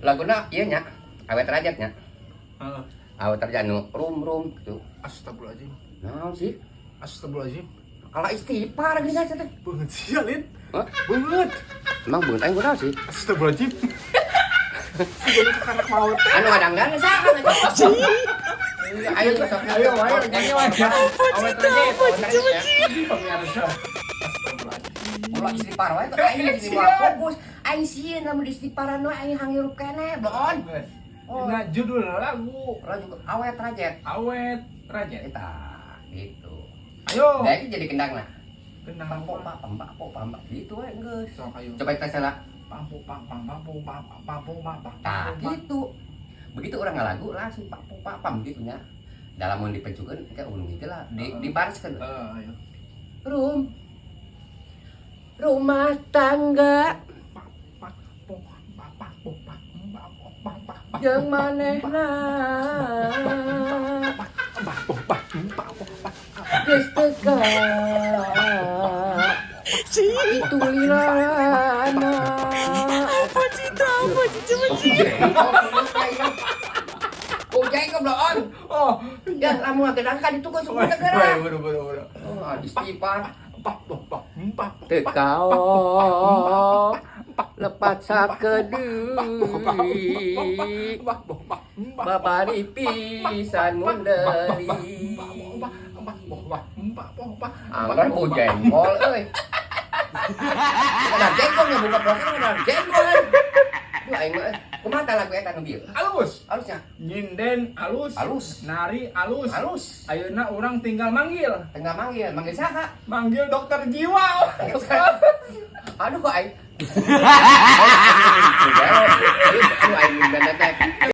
Laguna ieu nya, Awet Rajat nya. Heeh. Awet Rajat nu rum rum gitu. Astagfirullahaladzim. Naon sih? Astagfirullahaladzim. Kalau istighfar gini kan teh. Beungeut sia, Lin. Hah? Beungeut. Emang beungeut aing kunaon sih? Astagfirullahaladzim. Si goblok karak maut. Anu ngadangdan saha? Ayo sok. Ayo, ayo, nyanyi wae. Awet Rajat. Ini pemirsa. Astagfirullahaladzim. Ulah istighfar wae tuh aing jadi moal fokus. Aing sieun lamun di istighfaran we aing hanghirup keneh, bloon. Oh. Nah, judul lagu Lagu juga Awet Rajat. Awet Rajat. Eta gitu. Ayo. Da itu jadi kendang lah. Kendang Pampo apa? pa pamba po pamba gitu we geus. Sok ayo. Coba kita salah. Pampu pam pam pampu pam pam pampu pam pam. Tah gitu. Begitu orang ngalagu langsung papo papam gitu nya. Dalam mun dipencukeun kayak ulung gitu lah, di dibariskeun. Eh, ayo. Rum rumah tangga Pa pa po pa pa po pa pa pa pa pa. jeung manehna Pa po pa pa po pa. Geus teka itu lilana. Apa cita? Apa cita? Coba cita. Ujai goblok. Oh, Ya, lamun gedang kan itu kan semua Buru negara. buru buru buru. Oh, istighfar. Pa po pa pa. Teu lepat sakedeung babari pisan mundeli. Anggar bau jengkol euy. Ada jengkol nya buka puasa ada jengkol. Duh aing mah kumaha tah lagu eta nu bieu? Alus. Alusnya. Nyinden alus. Alus. Nari alus. Alus. Ayeuna urang tinggal manggil. Tengah manggil, manggil saha? Manggil dokter jiwa. Aduh aing. Aduh aing teh.